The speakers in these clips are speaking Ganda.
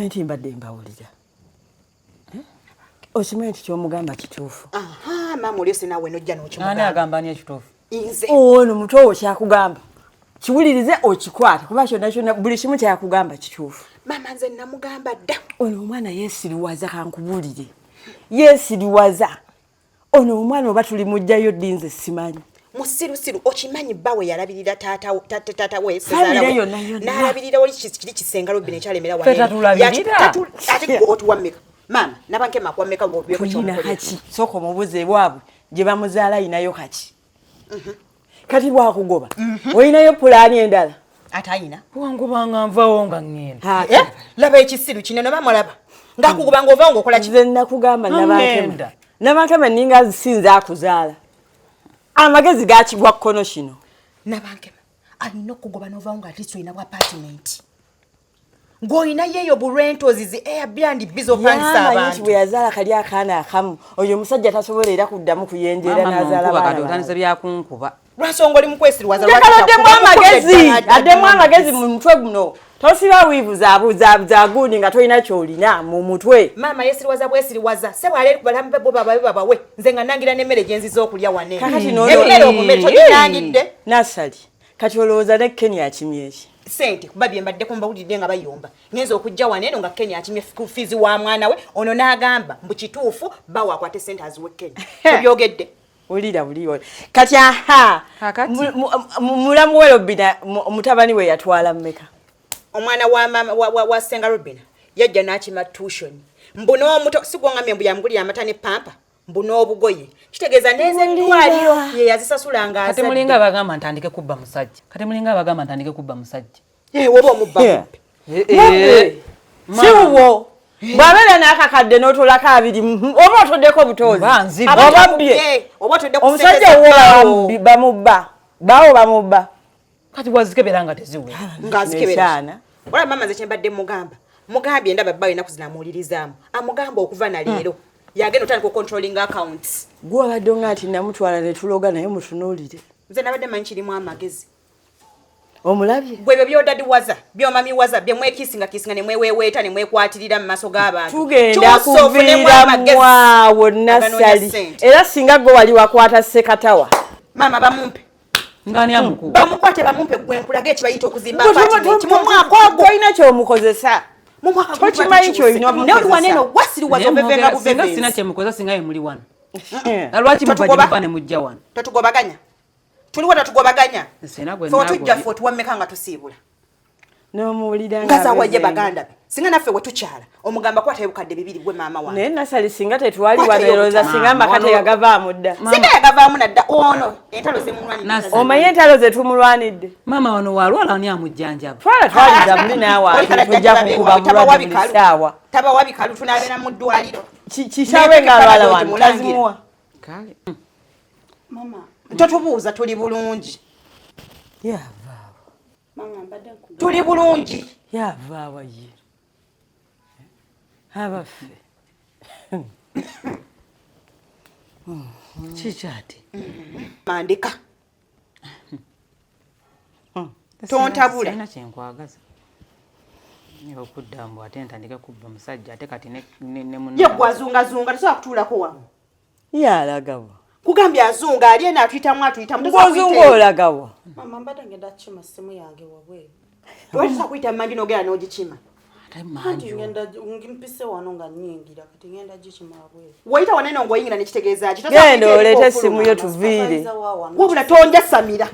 Okimanyi nti mbadde mbawulira? Eh? Okimanyi nti kyomugamba kituufu? Maama oli osinawe nojja n'okimugamba. Ani agamba ani ekituufu? Nze. Ono muto wo kyakugamba kiwulirize okikwate, kuba kyonna kyonna buli kimu kyakugamba kituufu. Maama nze namugamba dda. Ono omwana yeesiriwaza, kankubuulire, yeesiriwaza. Ono omwana oba tuli mujjayo ddi nze simanyi. Musirusiru, okimanyi bbawe yalabirira taata we Famire yonna yonna. N'alabirira oli kiri kisenga Robin ekyalemera Ffe tatulabirira. Ate gwe otuwa mmeka? Maama Nabankema akuwa mmeka ng'otubyeko Tulina kyomukolera? kaki? Sooka omubuuze ewaabwe gye bamuzaala ayinayo kaki. Kati bwakugoba olinayo pulaani endala? Ate ayina. Wangubanga nvawo nga ŋŋenda. Eh, laba ekisiru kino ne bamulaba ng'akugoba ng'ovaawo ng'okola ki? Nze nakugamba Nabankema, Ŋŋenda. Nabankema ninga sinze akuzaala, amagezi gakigwa kkono kino. Nabankema alina okugoba n'ovaawo nga at least olina bwa apartment ng'olinayo eyo bu rentals zi Airbnb z'opangisa Yamanyi nti abantu. bwe yazaala kali akaana akamu, oyo omusajja tasobola era kuddamu kuyenjeera Maama n'azaala nonkuba kati baana otandise balala. byakunkuba. Lwansonga oli mu kwesiriwaza. Njagala oddemu amagezi, addemu amagezi mu mutwe guno. Tosiba wiivu za gundi nga tolina ky'olina mu mutwe. Maama yeesiriwaza bwesiriwaza sebo aleeri kubalamu be bo babawe babawe, nze nga nangira n'emmere gye nziza okulya wane. Kakati n'olwo- Emmere obumere toginangidde. Nasali, kati olowooza ne Kenya akimye eki? Sente kuba bye mbaddeko mbawulidde nga bayomba, ngenza okujja wano eno nga Kenya akimye ku fiizi wa mwana we. Ono n'agamba mbu kituufu bawe akwate sente aziwe Kenya. Tobyogedde. Wulira buli kati aha. Kakati. Mulamu we Robina, mutabani we yatwala mmeka? Omwana wa mama wa Senga Robina yajja n'akima tuition mbu n'omuto sigwongamye mbu yamugulira amata ne pampa mbu n'obugoye, kitegeeza n'ezeddwaliro ye yazisasula nga Kati azadde. mulinga abagamba ntandike kubba musajja. Kati mulinga abagamba ntandike kubba musajja. Eh, woba omubba mubbe. Mubbe si wuwo, bw'abeera n'akakadde n'otolako abiri, oba otoddeko butozi. Mba nzibye. Oba bbye. Eh, oba otodde ku Omusajja ssente owuwo z'ebbaawo. bamubba, baawo bamubba. Kati wazikebera nga teziwera. Ng'azikebera. Nekyana. Olaba maama nze kyembadde mugamba, mugambye ndaba bbaawo ennaku zino amuwulirizaamu, amugamba okuva na leero yagenda otandika ocontrolling accounts. Gwe wabadde onga nti namutwala ne tuloga naye, mutunuulire. Nze nabadde manyi kirimu amagezi. Omulabye? Gwe ebyo byodadiwaza byomamiwaza byemwekisingakisinga ne mweweeweeta ne mwekwatirira mu maaso g'abantu. Tugenda Kyusa ofunemu kuviira amagezi. mwawo. Aganoonya Nasali, ssente. era singa gwe wali wakwata Sekatawa. Maama bamumpe. Ngani amukuba? Bamukwate bamumpe, gwe nkulaga ekibayita okuzimba apartment mu mwaka ogwo. Tolina kyomukozesa. Mu mwaka gwo Tokimanyi ky'olina naye oli wanene omukozesa. wasiriwaza ovevenga Singa sina buvevenzi. kyemukoza singa ye muli wano. Na lwaki muva gye Totugoba. muva ne mujja wano? Totugobaganya, tuliwo totugobaganya. Sina gwe Fe wetujja naagobye. ffe otuwammeka nga tusiibula. N'omuwulira Nga zawaye ng'abezenga. baganda be singa naffe wetukyala omugamba kwatayo bukadde bibiri gwe maama wange. Naye Nasali, singa tetwali Kwata wano, erowooza ey'obutaano. singa amaka Wano- teyagavaamu dda. Singa yagavaamu nadda ono entalo zemulwanidde. Nasi. Omanye entalo ze tumulwanidde? Maama wano walwala ani amujjanjaba? Twala twaliza muli naawe ate tojja kukuba bulwadde buli ssaawa. Tabawa bikalu, tunabeera mu ddwaliro. Kisaawe ng'alwala wano tazimuwa. Kale. Mama, Totubuuza, tuli bulungi. Yavaawa. mama mbadde nkugamba. Tuli bulungi. Yavaawa ye abaffe. Kikyati. Mandika Tontabula. Sirina kyenkwagaza. Okudda mbu ate ntandike kubba musajja ate kati ne munne. Ye gwe azungazunga tosobola kutuulako wamu. Yalagawa? Kugambye azunga ali eno atuyitamu atuyitamu. Tosobola Ng'ozunga kuyita eno. olagawa? Mama mbadde ngenda kukima simu yange wabweru. Lwaki tosobola kuyita manju n'ogenda n'ogikima? Ate Anti manju. ngenda mpise wano nga nnyingira, kati ngenda gikima wabweru. Wayita wanene ng'oyingira nekitegeeza ki? Tosobola Genda kuyita eriko oleete ofuluma. essimu yo tuviire. Supervisor wa wano. Wabula tonjasamira.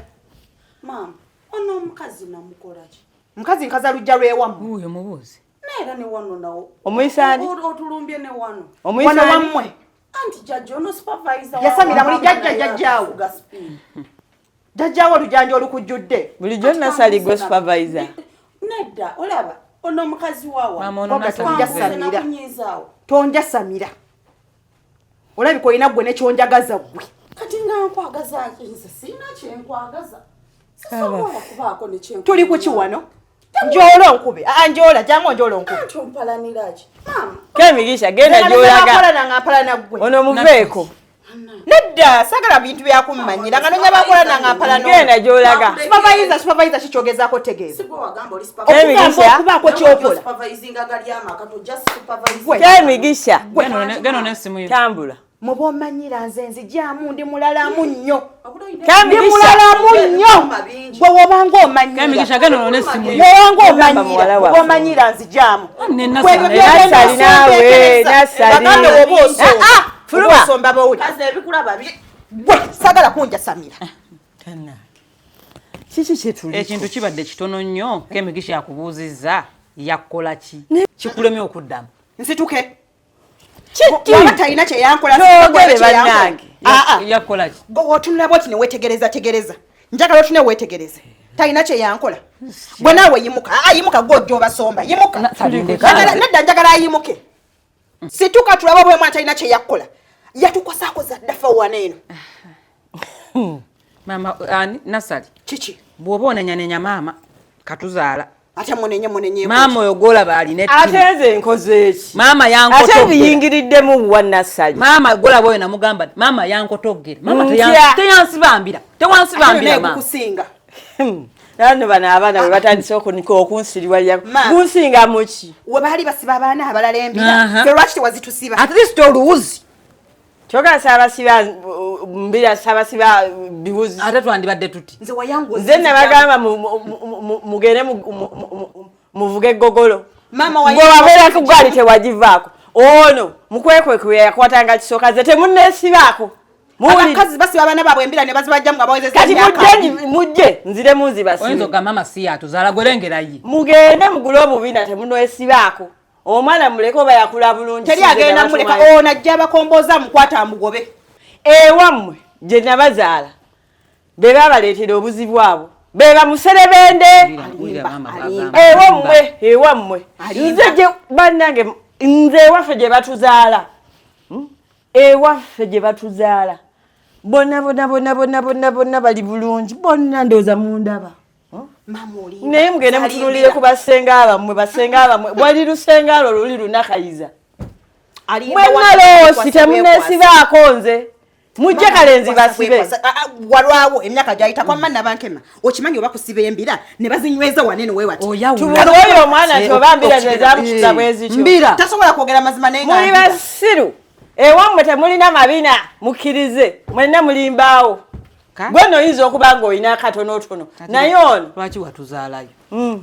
Maama, ono omukazi namukola ki? Mukazi nkaza lujja lwewammwe. Wuuyo mubuuzi. Naye era ne wano nawo. Omuyisa ani? Otulumbye ne wano. Wano Omuyisa ani? wammwe. Anti jjajja ono supervisor wa Yasamira wano muli jjajja naye jjajjaawo. afuga speed. Jjajjaawo olujanja olukujjudde. Bulijjo Nasali gwe supervisor? Nedda, olaba ono omukazi wa wano. Maama ono Wabula Nasali tonjasamira. mubuuzi. Nakunyiizaawo. Tonjasamira, olabika olina gwe nekyonjagaza gwe. Kati nga nkwagaza ki? Nze sirina kyenkwagaza. Sisobola kubaako ne kyenkwagaza. Tuli kuki wano? Njoola onkube. Aa, njoola jangu onjoola onkube. Anti ompalanira ki? Maama, Kemigisha, genda gyolaga. Mpalana nga mpalana gwe. Ono muveeko. Nedda. Nedda, sagala bintu byakummanyira nga nonya bakola nanga mpala no. Genda gy'olaga. Supervisor, supervisor kikyogezaako tegeeza. Si gwe wagamba oli Okugamba okubaako kyokola. supervisinga gali amaka tojja supervising. Gwe. Kemigisha Genda n'essimu yo. tambula. Muba omanyira nze nzijaamu ndi mulalamu nnyo. Ndi Kemigisha mulalamu nnyo. Gwe wobanga omanyira. Kemigisha genda onone essimu yo. Wobanga Ogamba muwala omanyira. waffe. Oba omanyira nzijaamu. Ne Kwebyo Nassali. byogenda Nassali naawe, osombeekereza. Nassali. Bagambe woba osomba. Ah, ah, fuluma. Oba osomba bawuli. Kazi ebikulaba bye. Gwe sagala kunjasamira. Kiki kyetuli? Ekintu kibadde kitono nnyo Kemigisha akubuuzizza yakola ki? Kikulemye okuddamu. Nsituke. Kiki? Waba talina kye yankola. Twogere bannange. Ah, ah. Yakola ki? Gwe otunula bwoti ne weetegereza tegereza. Njagala otune weetegereze. Talina kye yankola. Gwe naawe yimuka. Ah, yimuka gwe ojja obasomba. Yimuka. Ndeka. Njagala- Nedda njagala ayimuke. Situka tulabe oba omwana talina kye yakkola. Yatukosaako za ddafa wano eno. Maama ani Nassali Kiki? bw'oba onenyanenya maama katuzaala. Ate munenye munenye. Maama oyo gw'olaba alina ettima. Ate nze nkoze eki? Maama Ate yankotoggera. biyingiriddemu wa Nassali. Maama gw'olaba oyo namugamba maama yankotoggera. Maama Ntya. teyansibambira. Tewansibambira Naye maama. gukusinga. Nano bano abaana bwe batandise okunsiriwalira Ma. gunsinga muki? We baali basiba abaana abalala embira. Aha. Ffe lwaki tewazitusiba? At least oluwuzi. Kyokka saabasiba mbira saabasiba biwuzi. Ate twandibadde tuti. Nze wayanguwa. Nze nabagamba mugende muvuge eggogolo. Maama Gwe wabeera ku ggaali tewagivaako. Ono mukwekwekwe yakwatanga kisooka nze temunneesibaako. Muwulire. Abakazi basiba abaana baabwe embira ne bazibajjamu nga bawezezza Kati emyaka. mujje mujje nziremu nzibasibe. Oyinza okugamba maama si yatuzaala gwerengera ye. Mugende mugule obubina temunwesibaako. Omwana muleke oba yakula bulungi. Teri sinze agenda muleka nabatumayo. ono ajja abakombooza amukwata amugobe. Ewammwe gye nabazaala be babaleetera obuzibu abo be bamuserebende. Wulira maama alimba. bw'agamba. Ewammwe ewammwe Alimba. nze gye bannange nze ewaffe gye batuzaala Ewaffe gye batuzaala bonna bonna bonna bonna bonna bonna bali bulungi bonna ndowooza mundaba. Maama olimba. Naye mugende mutunuulire ku basenga bammwe basenga bammwe wali lusenga lwo luli lunakayiza. Alimba Mwenna loosi wekwasa, temunneesibaako nze mujje kalenzi basibe. wekwasa. Ah, ah, walwawo emyaka gyayita kwamma nabankema okimanyi oba kusiba embira ne bazinyweza wanene wewati Oyawula. Tubuze oyo omwana nti oba mbira ze zamukuza bwe zityo. Mbira. tasobola kwogera mazima naye nga Muli mbira. basiru ewammwe temulina mabina mukkirize mwenna mulimbaawo. Ka? Gwe nno oyinza okuba ng'olina akatonotono naye ono Lwaki watuzaalayo?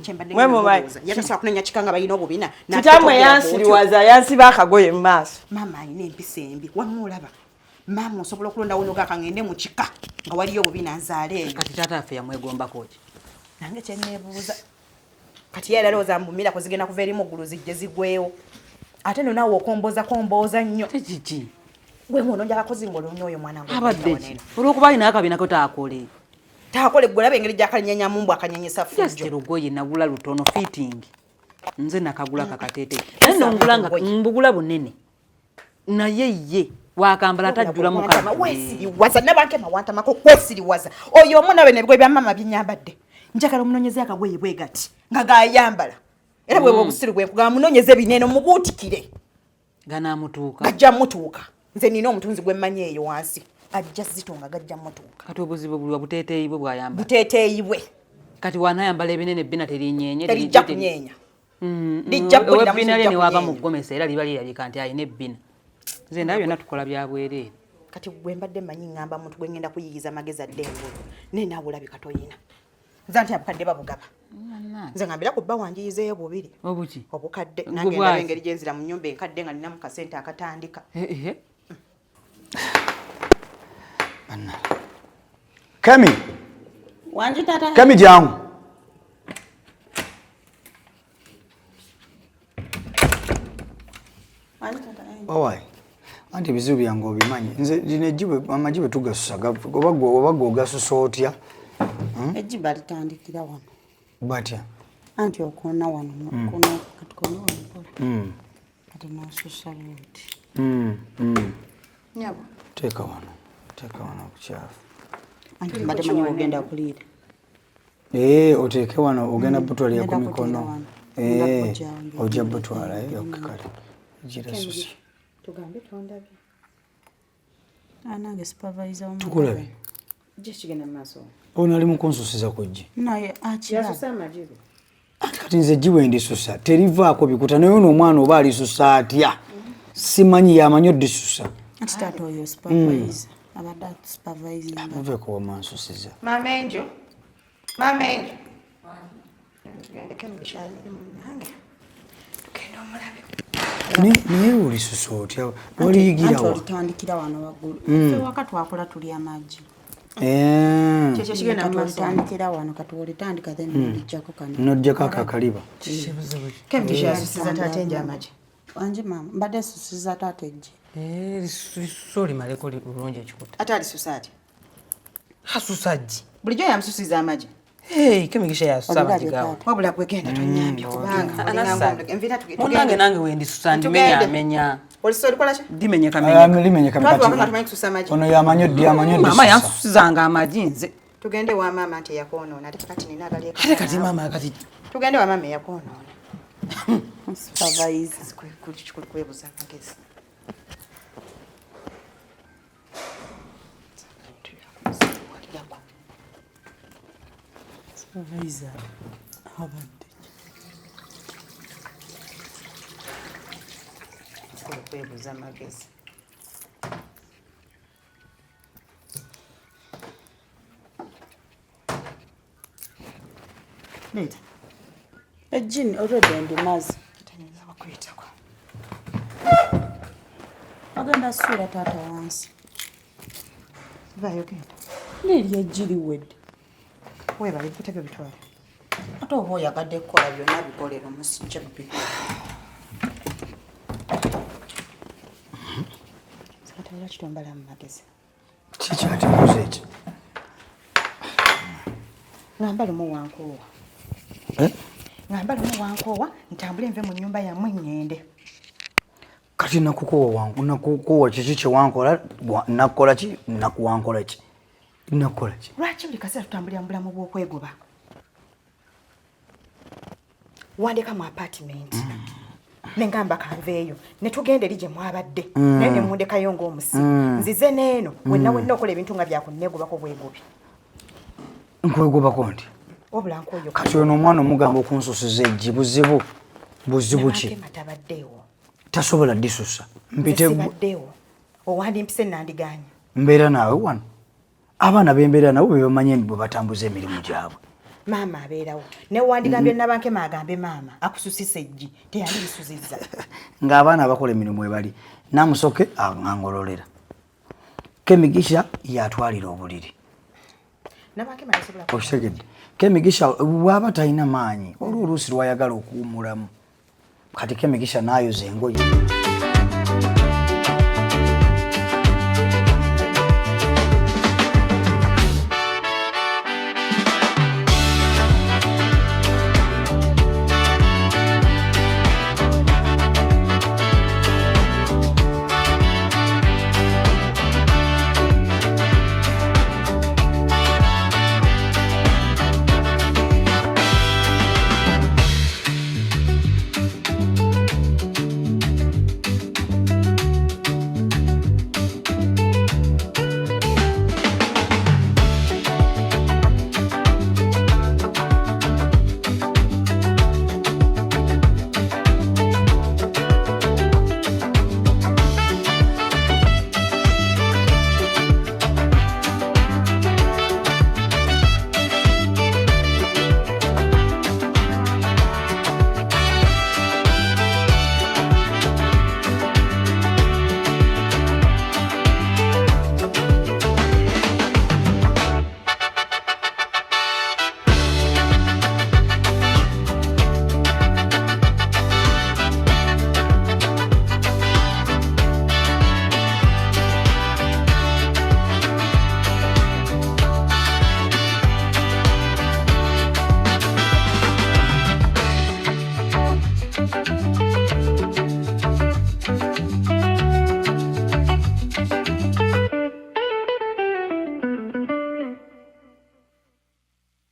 Kyembadde mwe ngenda mumanyi. mubuuza. Ye tasobola kunenya kika nga balina obubina Kitammwe yansiriwaza yansiba akagoye mu maaso. Maama alina empisa embi wamma olaba maama osobola okulondawo nogaka ngende mu kika nga waliyo obubina nzaale eyo Kati taata waffe yamwegombako ki? nange kyeneebuuza kati ye era alowooza mbumira kuzigenda kuva eri mu ggulu zijje zigwewo ate no naawe okombooza kombooza nnyo Ate kiki? gwe ng'ononja akakozi ng'oloonya oyo mwana gwe Abadde ki? Olw'okuba alina akabina ko taakole. taakole gwe olaba engeri gy'akalinyanyamu mbu akanyenyesa Just fujjo lugoye nagula lutono fitting. Nze nakagula kakateete. Naye nongula nga mbugula bunene. Naye ye wakambala tajjulamu Wantama, weesiriwaza nabankema wantamako kwesiriwaza oyo omu nawe nebigoye bya maama byenyambadde njagala omunoonyeze akagoye bwe gati nga gayambala era bwe obusiru bwe nkugamba munoonyeze binene mubuutikire Ganaamutuuka. gajja mutuuka nze nina omutunzi gwe mmanyi eyo wansi ajja zitunga gajja mutuuka Kati obuzibu buli buteeteeyi bwe bw'ayambala. buteeteeyi bwe Kati wanaayambala ebinene ebbina terinyenye. terijja kunyeenya Lijja kuwulira Ebbina lye lijja ne waba kunyeenya. mu ggomesa era liba lirabika nti alina ebbina. Nze ndaba byonna tukola bya bwereere. Kati gwe mbadde mmanyi ŋŋamba muntu gwe ŋŋenda kuyiyiza amagezi adde engulu naye naawe olabika toyina nze nti abukadde babugaba nze ngambira ku bba wanjiyizeeyo bubiri Obuki? obukadde Gwe nange ndaba bwaki? engeri gye nzira mu nnyumba enkadde nga ninamu kasente akatandika Eh, eh. Kemi, Wangi tata. Kemi jangu. Wangi tata. Owai. Anti ebizibu byange obimanyi. Nze lino ejjibu amagi bwe tugasusa oba gwe oba gwe ogasusa otya? Ejjiba litandikira wano. Batya. Anti okoona wano koona kati koona wano mpola. Kati n'osusa bw'oti. Nyabo. Teeka wano. Teeka wano obukyafu. Anti mbadde manyi ogenda kuliira. Eh, oteeke wano ogenda butwalira ku Ngenda mikono. kuteera wano. Ngenda Eh, kujja ojja butwala eh, okay, kale. Gira susa. Tugambe tondabye. Anange supervisor wa Tukulabe. Je kigenda mu maaso. Ono ali mu kunsusiza ku ggi. Naye akiraba. Yasusa amajigo. Anti kati nze eggi bwe ndisusa terivaako bikuta, naye ono omwana oba alisusa atya? Simanyi, yamanyi odisusa. Anti taata oyo supervisor abadde atusupervisinga. Muveeko wamansusiza. Maama Enjo. Maama Enjo. Tugendeko emikyalo munange. Tugenda omulabe. Naye olisusa otya? Anti Oliyigirawa? olitandikira wano waggulu. Ffe waka twakola tulya amagi. Eh. Kyekyo kigenda mu Kati maaso. olitandikira wano, kati olitandika then olijjako kano. Nojjako ako akaliba. Kemigisha yasusiza taata Enjo amagi. Anji maama, mbadde nsusiza taata eggi. Lisusa olimaleko bulungi ekikuta. Ate alisusa atya? Asusa ggi. Bulijjo yamususiza amagi. Kemigisha yasusa amagi Olirabye gawe. taata. Wabula gwe genda tonyambye kubanga olinga ng'omulogo. Enviira Munange nange wendisusa ndimenyamenya. Olisusa olikola ki? Ndimenyekamenyeka. Limenyeka. Twava waka nga tumanyi kususa amagi. Ono yamanyi oddi, yamanyi Maama oddisusa. yansusizanga amagi nze. Tugende wa maama nti eyakwonoona ate kati nina agali eka. Ate kati maama kati Tugende wa maama eyakwonoona. Supervisor. Kikulu kwebuza amagezi. Supervisor abadde. Kikulu kwebuza amagezi. Leeta. Eggi already ndimaze. Tayinza bakuyitako. Agenda suula taata wansi. Vaayo genda. N'eryo eggi liwedde. Weebale ebikuta byo bitwale. Ate oba oyagadde kukola byonna bikolera omusijja bbi. Kati lwaki tombala mu magezi? Kiki ate nkoze eki? Ngamba lumu wankoowa. Eh? Ngamba lumu wankoowa ntambule nve mu nnyumba yammwe ŋŋende. Kati nakukowa, nakukowa kiki kyewankola? Nakukola ki? Nakuwankola ki? Nakukola ki? Lwaki buli kaseera tutambulira mu bulamu bw'okwegoba? Wandeka mu apartment. Ne ngamba kanveeyo ne tugenda eri gye mwabadde naye ne mundekayo ng'omusi. Nzize n'eno wenna wenna okola ebintu nga byakunnegobako bwegobi. Nkwegobako nti Wabula nkooyo. Kati ono omwana omugamba okunsusiza eggi buzibu buzibu ki? Nabankema tabaddeewo. Tasobola disusa. Nze Mpite sibaddeewo. Owandimpise nandigaanye. Mbeera naawe wano. Abaana bembeera nabo be bamanyi bwe batambuza emirimu gyabwe. Maama abeerawo. Ne wandigambye Nabankema agambe maama akususisa eggi teyandirisuzizza. Ng'abaana abakola emirimu ebali Namusoke angololera. Kemigisha yatwalira obuliri. Nabankema tasobola ku- Okitegedde? Kemigisha bw'aba talina maanyi, olwo oluusi lwayagala okuwummulamu. Kati Kemigisha n'ayoza engoye.